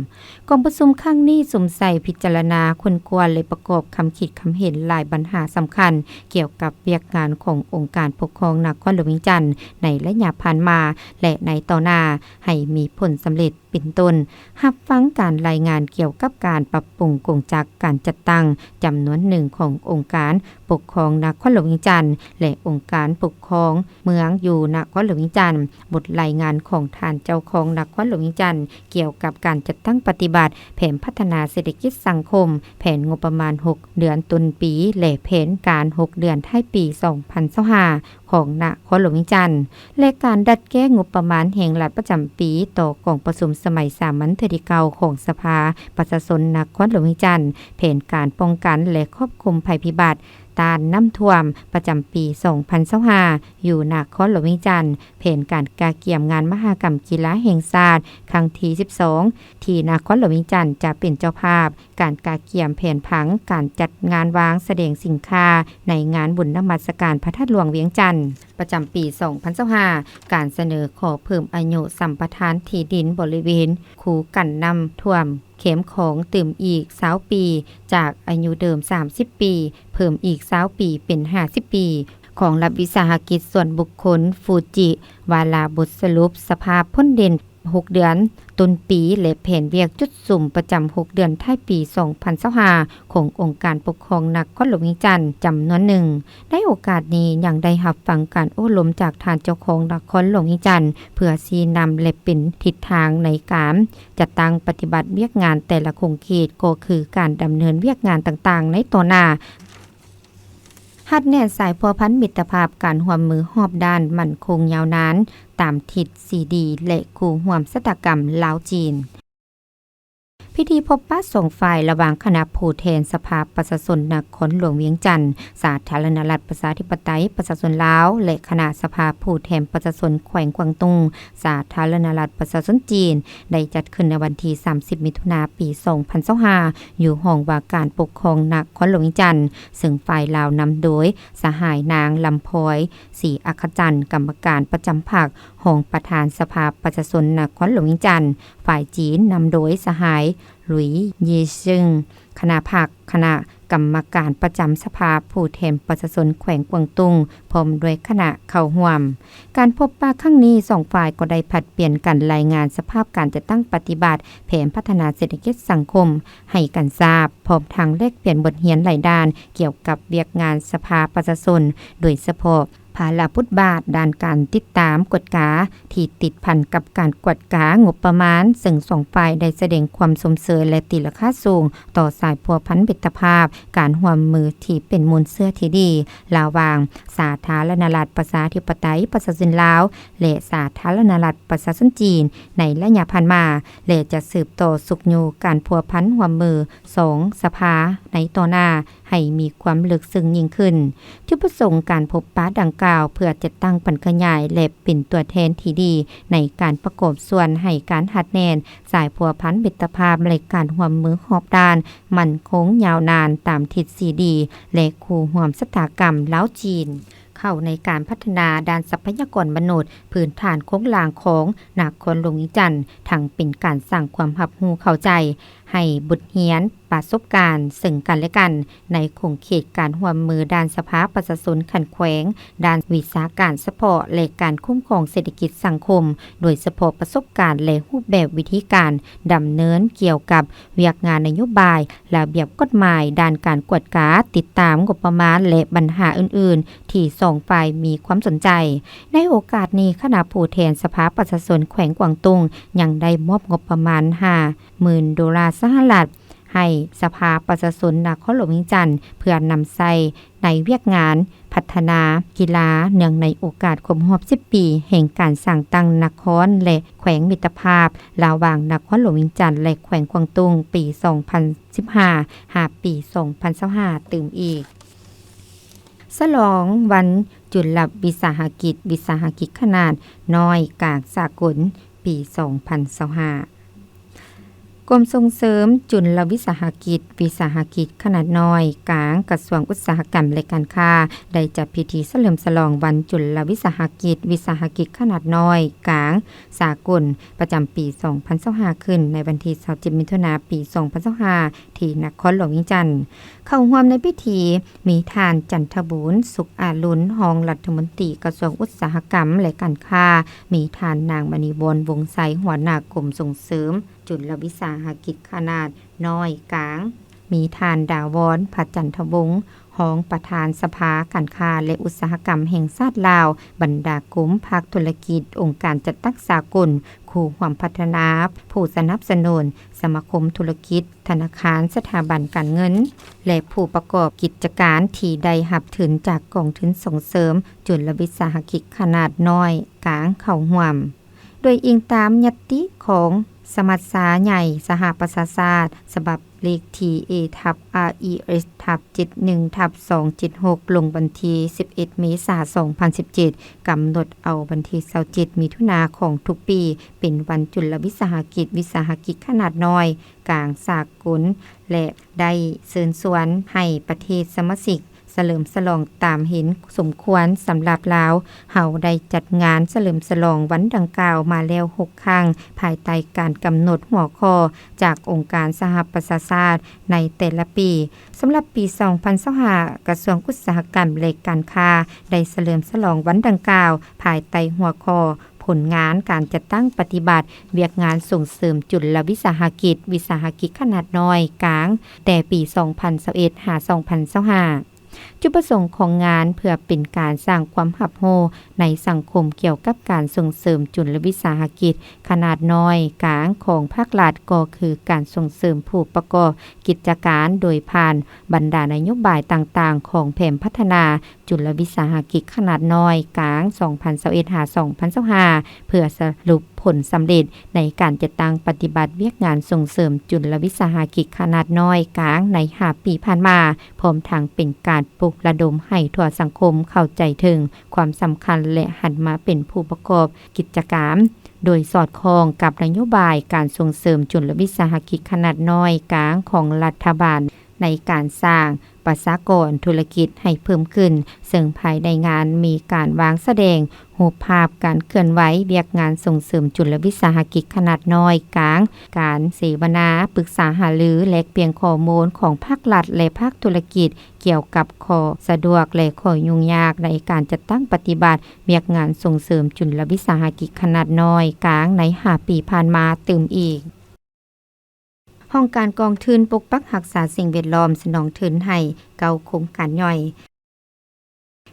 ກອງປະຊຸມຄັ້ງນີ້ສຸມໃສ່ພິຈາລະນາ, ຄົ້ນຄວ້າ ແລະ ປະກອບຄຳຄິດຄຳເຫັນຫຼາຍບັນຫາສຳຄັນກ່ຽວກັບວຽກງານຂອງອົງການປົກຄອງນະຄອນຫຼວງວຽງຈັນໃນໄລຍະຜ່ານມາ ແລະ ໃນຕໍ່ໜ້າ ໃຫ້ມີຜົນສຳເລັດ ເປັນຕົ້ນ ຮັບຟັງການລາຍງານກ່ຽວກັບການປັບປຸງກົງຈັກການຈັດຕັ້ງຈຳນວນໜຶ່ງຂອງອົງການປົກຄອງນະຄອນຫຼວງວຽງຈັນ ແລະ ອົງການປົກຄອງເມືອງຢູ່ນະຄອນຫຼວງວຽງຈັນ, ບົດລາຍງານຂອງທ່ານເຈົ້າຄອງນະຄອນຫຼວງວຽງຈັນ ກ່ຽວກັບການຈັດຕັ້ງປະຕິບັດແຜນພັດທະນາເສດຖະກິດສັງຄົມ, ແຜນງົບປະມານຫົກເດືອນຕົ້ນປີ ແລະ ແຜນການຫົກເດືອນທ້າຍປີສອງພັນຊາວຫ້າ ຂອງນະຄອນຫຼວງວຽງຈັນ ແລະ ການດັດແກ້ງົບປະມານແຫ່ງລັດປະຈຳປີຕໍ່ກອງປະຊຸມສະໄໝສາມັນເທື່ອທີເກົ້າຂອງສະພາປະຊາຊົນນະຄອນຫຼວງວຽງຈັນ, ແຜນການປ້ອງກັນ ແລະ ຄວບຄຸມໄພພິບັດ ຕ້ານນ້ຳຖ້ວມປະຈຳປີສອງພັນຊາວຫ້າ ຢູ່ນະຄອນຫຼວງວຽງຈັນ, ແຜນການກະກຽມງານມະຫະກຳກິລາແຫ່ງຊາດຄັ້ງທີສິບສອງ ທີ່ນະຄອນຫຼວງວຽງຈັນຈະເປັນເຈົ້າພາບ, ການກະກຽມແຜນຜັງການຈັດງານວາງສະແດງສິນຄ້າໃນງານບຸນນະມັດສະການພະທາດຫຼວງວຽງຈັນ ປະຈຳປີສອງພັນຊາວຫ້າ, ການສະເໜີຂໍເພີ່ມອາຍຸສຳປະທານທີ່ດິນບໍລິເວນຄູກັນນ້ຳຖ້ວມ ແຄມຂອງຕື່ມອີກຊາວປີ ຈາກອາຍຸເດີມສາມສິບປີ ເພີ່ມອີກຊາວປີເປັນຫ້າສິບປີ ຂອງລັດວິສາຫະກິດສ່ວນບຸກຄົນຟູຈິ ວາລະບົດສະຫຼຸບສະພາບພົ້ນເດັ່ນຫົກເດືອນຕົ້ນປີ ແລະ ແຜນວຽກຈຸດສຸມປະຈຳຫົກເດືອນທ້າຍປີສອງພັນຊາວຫ້າ ຂອງອົງການປົກຄອງນະຄອນຫຼວງວຽງຈັນຈຳນວນໜຶ່ງ. ໃນໂອກາດນີ້ຍັງໄດ້ຮັບຟັງການໂອ້ລົມຈາກທ່ານເຈົ້າຄອງນະຄອນຫຼວງວຽງຈັນ ເພື່ອຊີ້ນຳ ແລະ ເປັນທິດທາງໃນການ ຈັດຕັ້ງປະຕິບັດວຽກງານແຕ່ລະຂົງເຂດ ກໍຄືການດຳເນີນວຽກງານຕ່າງໆໃນຕໍ່ໜ້າ. ຮັດແໜ້ນສາຍພົວພັນມິດຕະພາບການຮ່ວມມືຮອບດ້ານໝັ້ນຄົງຍາວນານ ຕາມທິດຊີດີ ແລະ ຄູ່ຮ່ວມຊະຕາກຳລາວ-ຈີນ. ພິທີພົບປະສອງຝ່າຍລະຫວ່າງຄະນະຜູ້ແທນສະພາປະຊາຊົນນະຄອນຫຼວງວຽງຈັນ, ສາທາລະນະລັດປະຊາທິປະໄຕປະຊາຊົນລາວ ແລະ ຄະນະສະພາຜູ້ແທນປະຊາຊົນແຂວງກວາງຕຸ້ງ ສາທາລະນະລັດປະຊາຊົນຈີນ ໄດ້ຈັດຂຶ້ນໃນວັນທີສາມສິບ ມິຖຸນາ ປີສອງພັນຊາວຫ້າ ຢູ່ຫ້ອງວ່າການປົກຄອງນະຄອນຫຼວງວຽງຈັນ, ເຊິ່ງຝ່າຍລາວນຳໂດຍສະຫາຍນາງ ລຳພອຍ ສີອັກຂະຈັນ ກຳມະການປະຈຳພັກ, ຮອງປະທານສະພາປະຊາຊົນນະຄອນຫຼວງວຽງຈັນ, ຝ່າຍຈີນນຳໂດຍສະຫາຍ ຫຼຸຍ ເຢຊຶງ ຄະນະພັກ, ຄະນະກຳມະການປະຈຳສະພາຜູ້ແທນປະຊາຊົນແຂວງກວາງຕຸ້ງ ພ້ອມດ້ວຍຄະນະເຂົ້າຮ່ວມ. ການພົບປະຄັ້ງນີ້ ສອງຝ່າຍກໍໄດ້ຜັດປ່ຽນກັນລາຍງານສະພາບການຈັດຕັ້ງປະຕິບັດແຜນພັດທະນາເສດຖະກິດສັງຄົມໃຫ້ກັນຊາບ, ພ້ອມທັງແລກປ່ຽນບົດຮຽນຫຼາຍດ້ານກ່ຽວກັບວຽກງານສະພາປະຊາຊົນ, ໂດຍສະເພາະ ພາລະບົດບາດດ້ານການຕິດຕາມກວດກາທີ່ຕິດພັນກັບການກວດກາງົບປະມານ, ເຊິ່ງສອງຝ່າຍໄດ້ສະແດງຄວາມຊົມເຊີຍ ແລະ ຕີລາຄາສູງຕໍ່ສາຍພົວພັນມິດຕະພາບ, ການຮ່ວມມືທີ່ເປັນມູນເຊື້ອທີ່ດີລະຫວ່າງສາທາລະນະລັດປະຊາທິປະໄຕປະຊາຊົນລາວ ແລະ ສາທາລະນະລັດປະຊາຊົນຈີນໃນໄລຍະຜ່ານມາ ແລະ ຈະສືບຕໍ່ຊຸກຍູ້ການພົວພັນຮ່ວມມືສອງສະພາໃນຕໍ່ໜ້າ ໃຫ້ມີຄວາມເລິກເຊິ່ງຍິ່ງຂຶ້ນ. ຈຸດປະສົງການພົບປະດັ່ງກ່າວ ເພື່ອຈັດຕັ້ງຜັນຂະຫຍາຍ ແລະ ເປັນຕົວແທນທີ່ດີໃນການປະກອບສ່ວນໃຫ້ການຮັດແໜ້ນສາຍພົວພັນມິດຕະພາບ ແລະ ການຮ່ວມມືຮອບດ້ານ ໝັ້ນຄົງຍາວນານຕາມທິດສີ່ດີ ແລະ ຄູ່ຮ່ວມຊະຕາກຳລາວ-ຈີນ ເຂົ້າໃນການພັດທະນາດ້ານຊັບພະຍາກອນມະນຸດ, ພື້ນຖານໂຄງລ່າງຂອງນະຄອນຫຼວງວຽງຈັນ, ທັງເປັນການສ້າງຄວາມຮັບຮູ້ເຂົ້າໃຈ, ໃຫ້ບົດຮຽນປະສົບການເຊິ່ງກັນແລະກັນ ໃນຂົງເຂດການຮ່ວມມືດ້ານສະພາປະຊາຊົນຂັ້ນແຂວງ, ດ້ານວິຊາການສະເພາະ ແລະ ການຄຸ້ມຄອງເສດຖະກິດສັງຄົມ, ໂດຍສະເພາະປະສົບການ ແລະ ຮູບແບບວິທີການດຳເນີນກ່ຽວກັບວຽກງານນະໂຍບາຍ, ລະບຽບກົດໝາຍ, ດ້ານການກວດກາ, ຕິດຕາມງົບປະມານ ແລະ ບັນຫາອື່ນໆ ທີ່ສອງຝ່າຍມີຄວາມສົນໃຈ. ໃນໂອກາດນີ້, ຄະນະຜູ້ແທນສະພາປະຊາຊົນແຂວງກວາງຕຸ້ງ ຍັງໄດ້ມອບງົບປະມານຫ້າ ໝື່ນໂດລາສະຫະລັດ ໃຫ້ສະພາປະຊາຊົນນະຄອນຫຼວງວຽງຈັນ ເພື່ອນຳໃຊ້ໃນວຽກງານພັດທະນາກິລາ ເນື່ອງໃນໂອກາດຄົບຮອບສິບປີ ແຫ່ງການສ້າງຕັ້ງນະຄອນ ແລະ ແຂວງມິດຕະພາບ ລະຫວ່າງນະຄອນຫຼວງວຽງຈັນ ແລະ ແຂວງກວາງຕຸ້ງ ປີສອງພັນສິບຫ້າ ຫາປີສອງພັນຊາວຫ້າ ຕື່ມອີກ. ສະຫຼອງວັນຈຸລະວິສາຫະກິດ ວິສາຫະກິດຂະໜາດນ້ອຍກາງສາກົນ ປີສອງພັນຊາວຫ້າ. ກົມສົ່ງເສີມຈຸລະວິສາຫະກິດ ວິສາຫະກິດຂະໜາດນ້ອຍກາງ ກະຊວງອຸດສາຫະກຳ ແລະ ການຄ້າ ໄດ້ຈັດພິທີສະເຫຼີມສະຫຼອງວັນຈຸລະວິສາຫະກິດ ວິສາຫະກິດຂະໜາດນ້ອຍກາງສາກົນ ປະຈຳປີສອງພັນຊາວຫ້າ ຂຶ້ນໃນວັນທີຊາວເຈັດ ມິຖຸນາ ປີສອງພັນຊາວຫ້າ ທີ່ນະຄອນຫຼວງວຽງຈັນ. ເຂົ້າຮ່ວມໃນພິທີ ມີທ່ານ ຈັນທະບູນ ສຸກອາລຸນ ຮອງລັດຖະມົນຕີກະຊວງອຸດສາຫະກຳ ແລະ ການຄ້າ, ມີທ່ານ ນາງ ມະນີວອນ ວົງໄຊ ຫົວໜ້າກົມສົ່ງເສີມຈຸລະວິສາຫະກິດຂະໜາດນ້ອຍກາງ, ມີທ່ານ ດາວອນ ພະຈັນທະວົງ ຮອງປະທານສະພາການຄ້າ ແລະ ອຸດສາຫະກຳແຫ່ງຊາດລາວ, ບັນດາກົມ, ພາກທຸລະກິດ, ອົງການຈັດຕັ້ງສາກົນ, ຄູ່ຮ່ວມພັດທະນາ, ຜູ້ສະໜັບສະໜູນ, ສະມາຄົມທຸລະກິດ, ທະນາຄານ, ສະຖາບັນການເງິນ ແລະ ຜູ້ປະກອບກິດຈະການທີ່ໄດ້ຮັບທຶນຈາກກອງທຶນສົ່ງເສີມຈຸລະວິສາຫະກິດຂະໜາດນ້ອຍກາງເຂົ້າຮ່ວມ. ໂດຍອີງຕາມຍັດຕິຂອງສະມັດຊາໃຫຍ່ສະຫະປະຊາຊາດ ສະບັບເລກທີ ເອ ທັບ ອາ ອີ ເອສ ທັບ ເຈັດໜຶ່ງ ທັບ ສອງເຈັດຫົກ ລົງວັນທີສິບເອັດ ເມສາ ສອງພັນສິບເຈັດ ກຳນົດເອົາວັນທີຊາວເຈັດ ມິຖຸນາຂອງທຸກປີ ເປັນວັນຈຸລະວິສາຫະກິດ ວິສາຫະກິດຂະໜາດນ້ອຍກາງສາກົນ ແລະ ໄດ້ເຊີນຊວນໃຫ້ປະເທດສະມາຊິກສະເຫຼີມສະຫຼອງຕາມເຫັນສົມຄວນ. ສຳລັບລາວ, ເຮົາໄດ້ຈັດງານສະເຫຼີມສະຫຼອງວັນດັ່ງກ່າວມາແລ້ວຫົກຄັ້ງ ພາຍໃຕ້ການກຳນົດຫົວຂໍ້ຈາກອົງການສະຫະປະຊາຊາດໃນແຕ່ລະປີ. ສຳລັບປີສອງພັນຊາວຫ້າ ກະຊວງອຸດສາຫະກຳ ແລະ ການຄ້າ ໄດ້ສະເຫຼີມສະຫຼອງວັນດັ່ງກ່າວ ພາຍໃຕ້ຫົວຂໍ້ ຜົນງານການຈັດຕັ້ງປະຕິບັດວຽກງານສົ່ງເສີມຈຸລະວິສາຫະກິດ ວິສາຫະກິດຂະໜາດນ້ອຍກາງ ແຕ່ປີສອງພັນຊາວເອັດ ຫາ ສອງພັນຊາວຫ້າ. ຈຸດປະສົງຂອງງານເພື່ອເປັນການສ້າງຄວາມຮັບຮູ້ໃນສັງຄົມກ່ຽວກັບການສົ່ງເສີມຈຸລະວິສາຫະກິດຂະໜາດນ້ອຍກາງຂອງພາກລັດ ກໍຄືການສົ່ງເສີມຜູ້ປະກອບກິດຈະການໂດຍຜ່ານບັນດານະໂຍບາຍຕ່າງໆຂອງແຜນພັດທະນາ ຈຸລະວິສາຫະກິດຂະໜາດນ້ອຍກາງ ສອງພັນຊາວເອັດ ຫາ ສອງພັນຊາວຫ້າ ເພື່ອສະຫຼຸບ ຜົນສຳເລັດໃນການຈັດຕັ້ງປະຕິບັດວຽກງານສົ່ງເສີມຈຸນລະວິສາຫະກິດຂະໜາດນ້ອຍກາງໃນຫ້າປີຜ່ານມາ, ພ້ອມທັງເປັນການປຸກລະດົມໃຫ້ທົ່ວສັງຄົມເຂົ້າໃຈເຖິງຄວາມສຳຄັນ ແລະ ຫັນມາເປັນຜູ້ປະກອບກິດຈະການ, ໂດຍສອດຄ່ອງກັບນະໂຍບາຍການສົ່ງເສີມຈຸນລະວິສາຫະກິດຂະໜາດນ້ອຍກາງຂອງລັດຖະບານ ໃນການສ້າງປະຊາກອນທຸລະກິດໃຫ້ເພີ່ມຂຶ້ນ, ເຊິ່ງພາຍໃນງານມີການວາງສະແດງຮູບພາບການເຄື່ອນໄຫວວຽກງານສົ່ງເສີມຈຸນລະວິສາຫະກິດຂະໜາດນ້ອຍກາງ, ການເສວະນາ, ປຶກສາຫາລື, ແລກປ່ຽນຂໍ້ມູນຂອງພາກລັດ ແລະ ພາກທຸລະກິດ ກ່ຽວກັບຂໍ້ສະດວກ ແລະ ຂໍ້ຫຍຸ້ງຍາກໃນການຈັດຕັ້ງປະຕິບັດວຽກງານສົ່ງເສີມຈຸນລະວິສາຫະກິດຂະໜາດນ້ອຍກາງໃນຫ້າປີຜ່ານມາຕື່ມອີກ. ຫ້ອງການກອງທຶນປົກປັກຮັກສາສິ່ງແວດລ້ອມສະໜອງທຶນໃຫ້ເກົ້າໂຄງການຍ່ອຍ.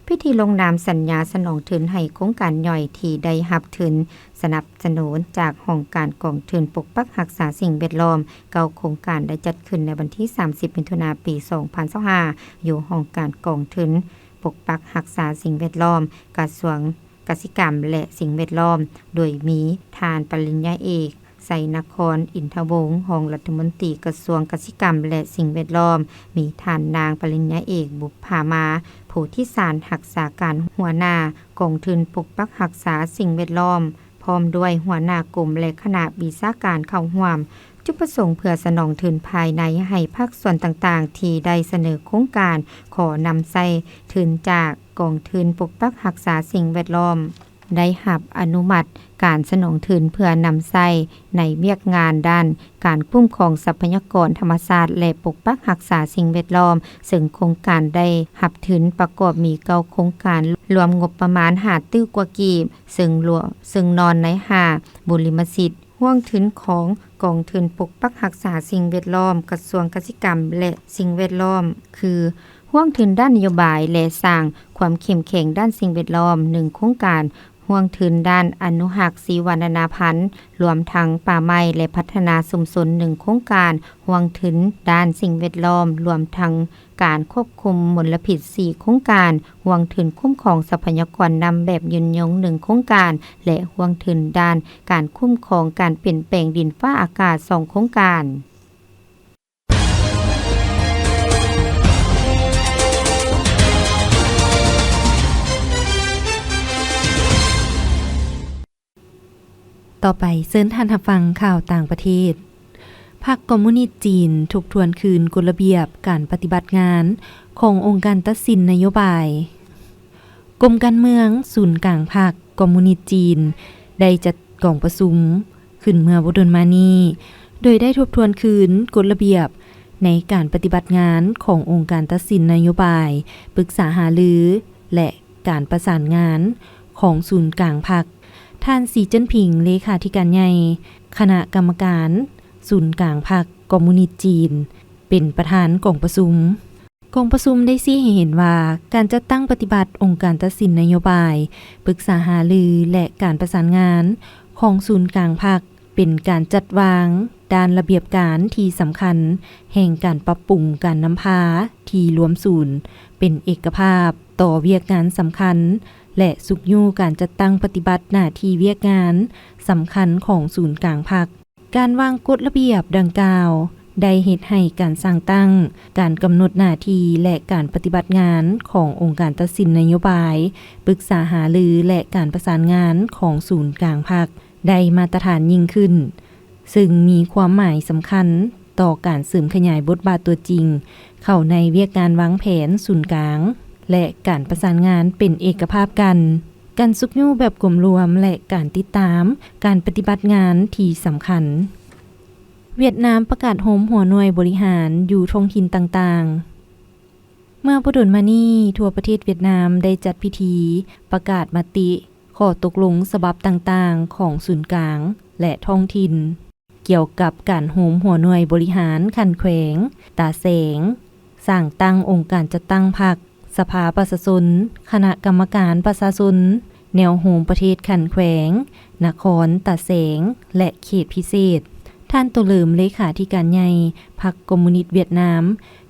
ພິທີລົງນາມສັນຍາສະໜອງທຶນໃຫ້ໂຄງການຍ່ອຍທີ່ໄດ້ຮັບທຶນສະໜັບສະໜູນຈາກຫ້ອງການກອງທຶນປົກປັກຮັກສາສິ່ງແວດລ້ອມເກົ້າໂຄງການ ໄດ້ຈັດຂຶ້ນໃນວັນທີສາມສິບ ມິຖຸນາ ປີສອງພັນຊາວຫ້າ ຢູ່ຫ້ອງການກອງທຶນປົກປັກຮັກສາສິ່ງແວດລ້ອມ ກະຊວງກະສິກຳ ແລະ ສິ່ງແວດລ້ອມ, ໂດຍມີທ່ານປະລິນຍາເອກ ໄຊນະຄອນ ອິນທະວົງ ຮອງລັດຖະມົນຕີກະຊວງກະສິກຳ ແລະ ສິ່ງແວດລ້ອມ, ມີທ່ານນາງປະລິນຍາເອກ ບຸບຜາມາ ໂພທິສານ ຮັກສາການຫົວໜ້າກອງທຶນປົກປັກຮັກສາສິ່ງແວດລ້ອມ, ພ້ອມດ້ວຍຫົວໜ້າກົມ ແລະ ຄະນະວິຊາການເຂົ້າຮ່ວມ. ຈຸດປະສົງເພື່ອສະໜອງທຶນພາຍໃນໃຫ້ພາກສ່ວນຕ່າງໆທີ່ໄດ້ສະເໜີໂຄງການຂໍນຳໃຊ້ທຶນຈາກກອງທຶນປົກປັກຮັກສາສິ່ງແວດລ້ອມ ໄດ້ຮັບອະນຸມັດການສະໜອງທຶນເພື່ອນຳໃຊ້ໃນວຽກງານດ້ານການຄຸ້ມຄອງຊັບພະຍາກອນທຳມະຊາດ ແລະ ປົກປັກຮັກສາສິ່ງແວດລ້ອມ, ເຊິ່ງໂຄງການໄດ້ຮັບທຶນປະກອບມີເກົ້າໂຄງການ, ລວມງົບປະມານຫ້າຕື້ກວ່າກີບ, ເຊິ່ງລວມ, ເຊິ່ງນອນໃນຫ້າບຸລິມະສິດ, ຫ່ວງທຶນຂອງກອງທຶນປົກປັກຮັກສາສິ່ງແວດລ້ອມ, ກະຊວງກະສິກຳ ແລະ ສິ່ງແວດລ້ອມ, ຄື ຫ່ວງທຶນດ້ານນະໂຍບາຍ ແລະ ສ້າງຄວາມເຂັ້ມແຂງດ້ານສິ່ງແວດລ້ອມ ໜຶ່ງໂຄງການ, ຫ່ວງທຶນດ້ານອະນຸຮັກຊີວະນານາພັນ ລວມທັງປ່າໄມ້ ແລະ ພັດທະນາຊຸມຊົນ ໜຶ່ງໂຄງການ, ຫ່ວງທຶນດ້ານສິ່ງແວດລ້ອມ ລວມທັງການຄວບຄຸມມົນລະພິດ ສີ່ໂຄງການ, ຫ່ວງທຶນຄຸ້ມຄອງຊັບພະຍາກອນນ້ຳແບບຍືນຍົງ ໜຶ່ງໂຄງການ ແລະ ຫ່ວງທຶນດ້ານການຄຸ້ມຄອງການປ່ຽນແປງດິນຟ້າອາກາດ ສອງໂຄງການ. ຕໍ່ໄປເຊີນທ່ານຮັບຟັງຂ່າວຕ່າງປະເທດ. ພັກຄອມມູນິດຈີນທົບທວນຄືນກົດລະບຽບການປະຕິບັດງານຂອງອົງການຕັດສິນນະໂຍບາຍ. ກົມການເມືອງສູນກາງພັກຄອມມູນິດຈີນ ໄດ້ຈັດກອງປະຊຸມຂຶ້ນເມື່ອບໍ່ດົນມານີ້, ໂດຍໄດ້ທົບທວນຄືນກົດລະບຽບໃນການປະຕິບັດງານຂອງອົງການຕັດສິນນະໂຍບາຍ, ປຶກສາຫາລື ແລະ ການປະສານງານຂອງສູນກາງພັກ. ທ່ານ ສີ ເຈິນຜິງ ເລຂາທິການໃຫຍ່ຄະນະກຳມະການສູນກາງພັກຄອມມູນິດຈີນ ເປັນປະທານກອງປະຊຸມ. ກອງປະຊຸມໄດ້ຊີ້ໃຫ້ເຫັນວ່າ ການຈັດຕັ້ງປະຕິບັດອົງການຕັດສິນນະໂຍບາຍ, ປຶກສາຫາລື ແລະ ການປະສານງານຂອງສູນກາງພັກ ເປັນການຈັດວາງດ້ານລະບຽບການທີ່ສຳຄັນແຫ່ງການປັບປຸງການນຳພາທີ່ລວມສູນເປັນເອກະພາບຕໍ່ວຽກງານສຳຄັນ ແລະ ຊຸກຍູ້ການຈັດຕັ້ງປະຕິບັດໜ້າທີ່ວຽກງານສຳຄັນຂອງສູນກາງພັກ. ການວາງກົດລະບຽບດັ່ງກ່າວ ໄດ້ເຮັດໃຫ້ການສ້າງຕັ້ງ, ການກຳນົດໜ້າທີ່ ແລະ ການປະຕິບັດງານຂອງອົງການຕັດສິນນະໂຍບາຍ, ປຶກສາຫາລື ແລະ ການປະສານງານຂອງສູນກາງພັກ ໄດ້ມາດຕະຖານຍິ່ງຂຶ້ນ, ເຊິ່ງມີຄວາມໝາຍສຳຄັນຕໍ່ການເສີມຂະຫຍາຍບົດບາດຕົວຈິງເຂົ້າໃນວຽກງານວາງແຜນສູນກາງ ແລະ ການປະສານງານເປັນເອກະພາບກັນ, ການຊຸກຍູ້ແບບກວມລວມ ແລະ ການຕິດຕາມການປະຕິບັດງານທີ່ສຳຄັນ. ຫວຽດນາມປະກາດໂຮມຫົວໜ່ວຍບໍລິຫານຢູ່ທ້ອງຖິ່ນຕ່າງໆ. ເມື່ອບໍ່ດົນມານີ້, ທົ່ວປະເທດຫວຽດນາມໄດ້ຈັດພິທີປະກາດມະຕິ ຂໍ້ຕົກລົງສະບັບຕ່າງໆຂອງສູນກາງ ແລະ ທ້ອງຖິ່ນ ກ່ຽວກັບການໂຮມຫົວໜ່ວຍບໍລິຫານຂັ້ນແຂວງ, ຕາແສງ, ສ້າງຕັ້ງອົງການຈັດຕັ້ງພັກ, ສະພາປະຊາຊົນ, ຄະນະກຳມະການປະຊາຊົນ, ແນວໂຮມປະເທດຂັ້ນແຂວງ, ນະຄອນ, ຕາແສງ ແລະ ເຂດພິເສດ. ທ່ານ ໂຕເຫຼີມ ເລຂາທິການໃຫຍ່ພັກຄອມມູນິດຫວຽດນາມ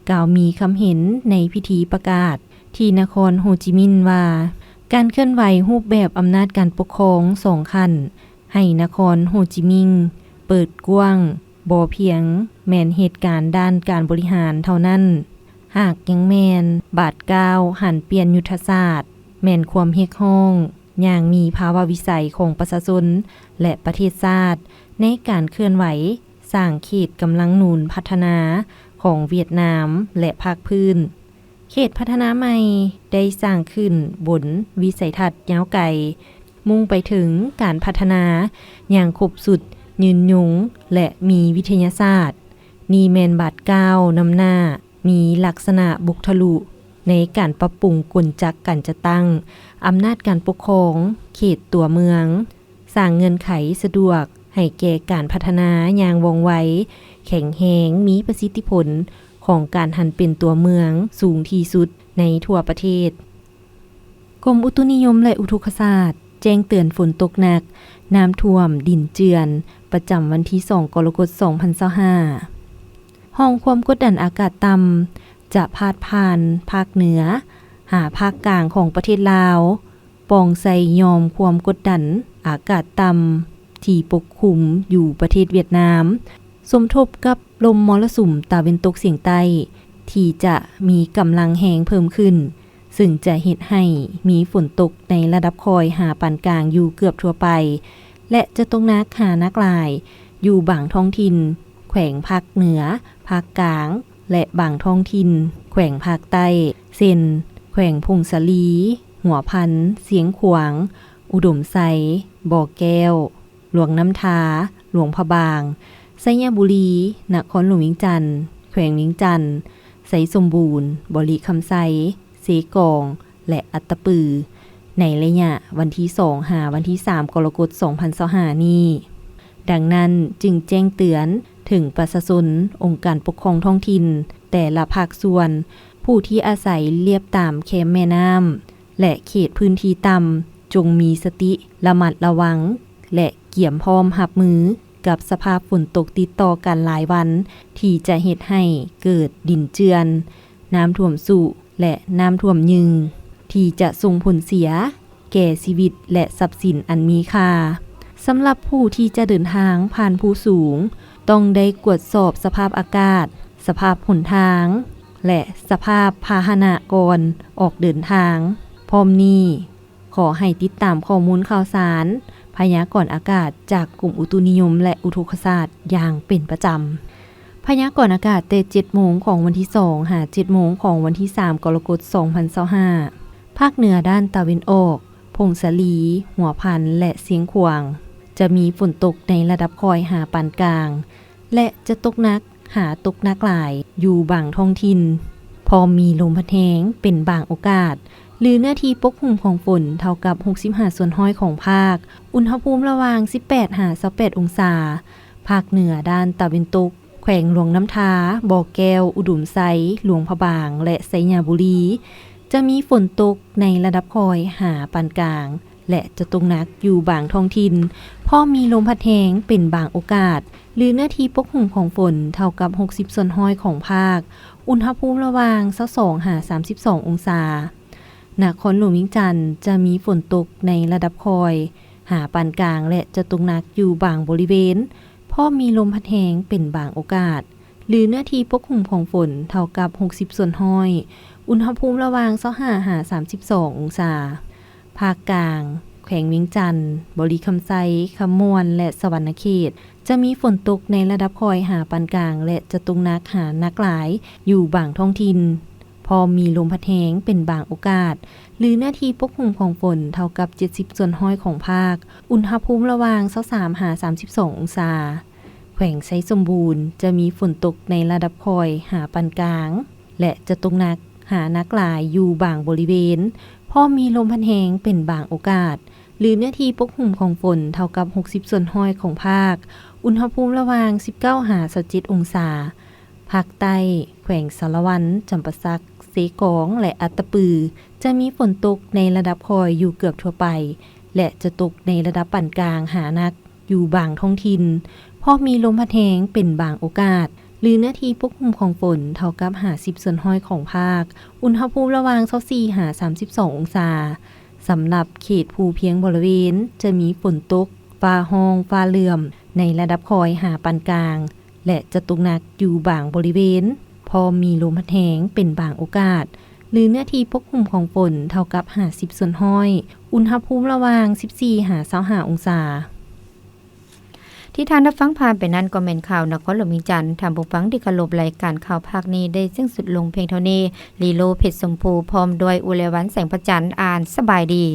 ກ່າວມີຄຳເຫັນໃນພິທີປະກາດທີ່ນະຄອນໂຮຈິມິນວ່າ ການເຄື່ອນໄຫວຮູບແບບອຳນາດການປົກຄອງສອງຂັ້ນ ໃຫ້ນະຄອນໂຮຈິມິງເປີດກວ້າງ ບໍ່ພຽງແມ່ນເຫດການດ້ານການບໍລິຫານເທົ່ານັ້ນ, ຫາກຍັງແມ່ນບາດກ້າວຫັນປ່ຽນຍຸດທະສາດ, ແມ່ນຄວາມຮຽກຮ້ອງຢ່າງມີພາວະວິໄສຂອງປະຊາຊົນ ແລະ ປະເທດຊາດ ໃນການເຄື່ອນໄຫວສ້າງເຂດກຳລັງໜູນພັດທະນາຂອງຫວຽດນາມ ແລະ ພາກພື້ນ. ເຂດພັດທະນາໃໝ່ໄດ້ສ້າງຂຶ້ນບົນວິໄສທັດຍາວໄກ, ມຸ່ງໄປເຖິງການພັດທະນາຢ່າງຄົບຊຸດ, ຍືນຍົງ ແລະ ມີວິທະຍາສາດ. ນີ້ແມ່ນບາດກ້າວນຳໜ້າ, ມີລັກສະນະບຸກທະລຸໃນການປັບປຸງກົນຈັກການຈັດຕັ້ງອຳນາດການປົກຄອງເຂດຕົວເມືອງ, ສ້າງເງື່ອນໄຂສະດວກໃຫ້ແກ່ການພັດທະນາຢ່າງວ່ອງໄວ, ແຂງແຮງ, ມີປະສິດທິຜົນຂອງການຫັນເປັນຕົວເມືອງສູງທີ່ສຸດໃນທົ່ວປະເທດ. ກົມອຸຕຸນິຍົມ ແລະ ອຸທົກກະສາດແຈ້ງເຕືອນຝົນຕົກໜັກ, ນ້ຳຖ້ວມ, ດິນເຈື່ອນ ປະຈຳວັນທີສອງ ກໍລະກົດ ສອງພັນຊາວຫ້າ. ຮ່ອງຄວາມກົດດັນອາກາດຕ່ຳຈະພາດຜ່ານພາກເໜືອຫາພາກກາງຂອງປະເທດລາວ, ປ່ອງໃສ່ຫຍ່ອມຄວາມກົດດັນອາກາດຕ່ຳທີ່ປົກຄຸມຢູ່ປະເທດຫວຽດນາມ, ສົມທົບກັບລົມມໍລະສຸມຕາເວັນຕົກສຽງໃຕ້ທີ່ຈະມີກຳລັງແຮງເພີ່ມຂຶ້ນ, ເຊິ່ງຈະເຮັດໃຫ້ມີຝົນຕົກໃນລະດັບຄ່ອຍຫາປານກາງຢູ່ເກືອບທົ່ວໄປ ແລະ ຈະຕົກໜັກຫາໜັກຫຼາຍຢູ່ບາງທ້ອງຖິ່ນແຂວງພາກເໜືອ, ພາກກາງ ແລະ ບາງທ້ອງຖິ່ນແຂວງພາກໃຕ້ ເຊັ່ນ ແຂວງຜົ້ງສາລີ, ຫົວພັນ, ຊຽງຂວາງ, ອຸດົມໄຊ, ບໍ່ແກ້ວ, ຫຼວງນ້ຳທາ, ຫຼວງພະບາງ, ໄຊຍະບູລີ, ນະຄອນຫຼວງວຽງຈັນ, ແຂວງວຽງຈັນ, ໄຊສົມບູນ, ບໍລິຄຳໄຊ, ເຊກອງ ແລະ ອັດຕະປື ໃນໄລຍະວັນທີສອງ ຫາວັນທີສາມ ກໍລະກົດ ສອງພັນຊາວຫ້ານີ້. ດັ່ງນັ້ນຈຶ່ງແຈ້ງເຕືອນເຖິງປະຊາຊົນ, ອົງການປົກຄອງທ້ອງຖິ່ນ, ແຕ່ລະພາກສ່ວນ, ຜູ້ທີ່ອາໄສລຽບຕາມແຄມແມ່ນ້ຳ ແລະ ເຂດພື້ນທີ່ຕ່ຳ ຈົ່ງມີສະຕິລະມັດລະວັງ ແລະ ກຽມພ້ອມຮັບມືກັບສະພາບຝົນຕົກຕິດຕໍ່ກັນຫຼາຍວັນ ທີ່ຈະເຮັດໃຫ້ເກີດດິນເຈື່ອນ, ນ້ຳຖ້ວມຊຸ ແລະ ນ້ຳຖ້ວມຍືງ ທີ່ຈະສົ່ງຜົນເສຍແກ່ຊີວິດ ແລະ ຊັບສິນອັນມີຄ່າ. ສຳລັບຜູ້ທີ່ຈະເດີນທາງຜ່ານພູສູງ ຕ້ອງໄດ້ກວດສອບສະພາບອາກາດ, ສະພາບຫົນທາງ ແລະ ສະພາບພາຫະນະກ່ອນອອກເດີນທາງ. ພ້ອມນີ້, ຂໍໃຫ້ຕິດຕາມຂໍ້ມູນຂ່າວສານພະຍາກອນອາກາດຈາກກົມອຸຕຸນິຍົມ ແລະ ອຸທົກກະສາດຢ່າງເປັນປະຈຳ. ພະຍາກອນອາກາດແຕ່ເຈັດໂມງຂອງວັນທີສອງ ຫາເຈັດໂມງຂອງວັນທີສາມ ກໍລະກົດ ສອງພັນຊາວຫ້າ. ພາກເໜືອດ້ານຕາເວັນອອກ, ຜົ້ງສາລີ, ຫົວພັນ ແລະ ຊຽງຂວາງ ຈະມີຝົນຕົກໃນລະດັບຄ່ອຍຫາປານກາງ ແລະ ຈະຕົກໜັກຫາຕົກໜັກຫຼາຍຢູ່ບາງທ້ອງຖິ່ນ, ພ້ອມມີລົມພັດແຮງເປັນບາງໂອກາດ ຫຼືເນື້ອທີ່ປົກຫຸ້ມຂອງຝົນເທົ່າກັບຫົກສິບຫ້າສ່ວນຮ້ອຍຂອງພາກ, ອຸນຫະພູມລະຫວ່າງສິບແປດຫາຊາວແປດອົງສາ. ພາກເໜືອດ້ານຕາເວັນຕົກ, ແຂວງຫຼວງນ້ຳທາ, ບໍ່ແກ້ວ, ອຸດົມໄຊ, ຫຼວງພະບາງ ແລະ ໄຊຍະບູລີ ຈະມີຝົນຕົກໃນລະດັບຄ່ອຍຫາປານກາງ ແລະ ຈະຕົກໜັກຢູ່ບາງທ້ອງຖິ່ນ, ພ້ອມມີລົມພັດແຮງເປັນບາງໂອກາດ ຫຼືເນື້ອທີ່ປົກຫຸ້ມຂອງຝົນເທົ່າກັບຫົກສິບສ່ວນຮ້ອຍຂອງພາກ, ອຸນຫະພູມລະຫວ່າງຊາວສອງຫາສາມສິບສອງອົງສາ. ນະຄອນຫຼວງວຽງຈັນຈະມີຝົນຕົກໃນລະດັບຄ່ອຍຫາປານກາງ ແລະ ຈະຕົກໜັກຢູ່ບາງບໍລິເວນ, ພ້ອມມີລົມພັດແຮງເປັນບາງໂອກາດ ຫຼືເນື້ອທີ່ປົກຫຸ້ມຂອງຝົນເທົ່າກັບຫົກສິບສ່ວນຮ້ອຍ, ອຸນຫະພູມລະຫວ່າງຊາວຫ້າຫາສາມສິບສອງອົງສາ. ພາກກາງ, ແຂວງວຽງຈັນ, ບໍລິຄຳໄຊ, ຄຳມ່ວນ ແລະ ສະຫວັນນະເຂດ ຈະມີຝົນຕົກໃນລະດັບຄ່ອຍຫາປານກາງ ແລະ ຈະຕົກໜັກຫາໜັກຫຼາຍຢູ່ບາງທ້ອງຖິ່ນ, ພ້ອມມີລົມພັດແຮງເປັນບາງໂອກາດ ຫຼືເນື້ອທີ່ປົກຫຸ້ມຂອງຝົນເທົ່າກັບເຈັດສິບສ່ວນຮ້ອຍຂອງພາກ, ອຸນຫະພູມລະຫວ່າງຊາວສາມຫາສາມສິບສອງອົງສາ. ແຂວງໄຊສົມບູນຈະມີຝົນຕົກໃນລະດັບຄ່ອຍຫາປານກາງ ແລະ ຈະຕົກໜັກຫາໜັກຫຼາຍຢູ່ບາງບໍລິເວນ, ພ້ອມມີລົມພັດແຮງເປັນບາງໂອກາດ ຫຼືເນື້ອທີ່ປົກຫຸ້ມຂອງຝົນເທົ່າກັບຫົກສິບສ່ວນຮ້ອຍຂອງພາກ, ອຸນຫະພູມລະຫວ່າງສິບເກົ້າຫາຊາວເຈັດອົງສາ. ພາກໃຕ້, ແຂວງສາລະວັນ, ຈຳປາສັກ, ເຊກອງ ແລະ ອັດຕະປື ຈະມີຝົນຕົກໃນລະດັບຄ່ອຍຢູ່ເກືອບທົ່ວໄປ ແລະ ຈະຕົກໃນລະດັບປານກາງຫາໜັກ ຢູ່ບາງທ້ອງຖິ່ນ, ພ້ອມມີລົມພັດແຮງເປັນບາງໂອກາດ ຫຼືເນື້ອທີ່ປົກຫຸ້ມຂອງຝົນເທົ່າກັບຫ້າສິບສ່ວນຮ້ອຍຂອງພາກ, ອຸນຫະພູມລະຫວ່າງຊາວສີ່ຫາສາມສິບສອງອົງສາ. ສຳລັບເຂດພູພຽງບໍລິເວນ ຈະມີຝົນຕົກ ຟ້າຮ້ອງ, ຟ້າເຫຼື້ອມ ໃນລະດັບຄ່ອຍຫາປານກາງ ແລະ ຈະຕົກໜັກຢູ່ບາງບໍລິເວນ, ພ້ອມມີລົມພັດແຮງເປັນບາງໂອກາດ ຫຼື ເນື້ອທີ່ປົກຫຸ້ມຂອງຝົນເທົ່າກັບຫ້າສິບສ່ວນຮ້ອຍ, ອຸນຫະພູມລະຫວ່າງສິບສີ່ຫາຊາວຫ້າອົງສາ. ທີ່ທ່ານຮັບຟັງຜ່ານໄປນັ້ນກໍແມ່ນຂ່າວນະຄອນຫຼວງວຽງຈັນ. ທ່ານຜູ້ຟັງທີ່ເຄົາລົບ, ລາຍການຂ່າວພາກນີ້ໄດ້ສິ້ນສຸດລົງພຽງເທົ່ານີ້. ລີໂລ ເພັດຊົມພູ ພ້ອມດ້ວຍ ອຸເລວັນ ແສງພະຈັນ ອານ. ສະບາຍດີ.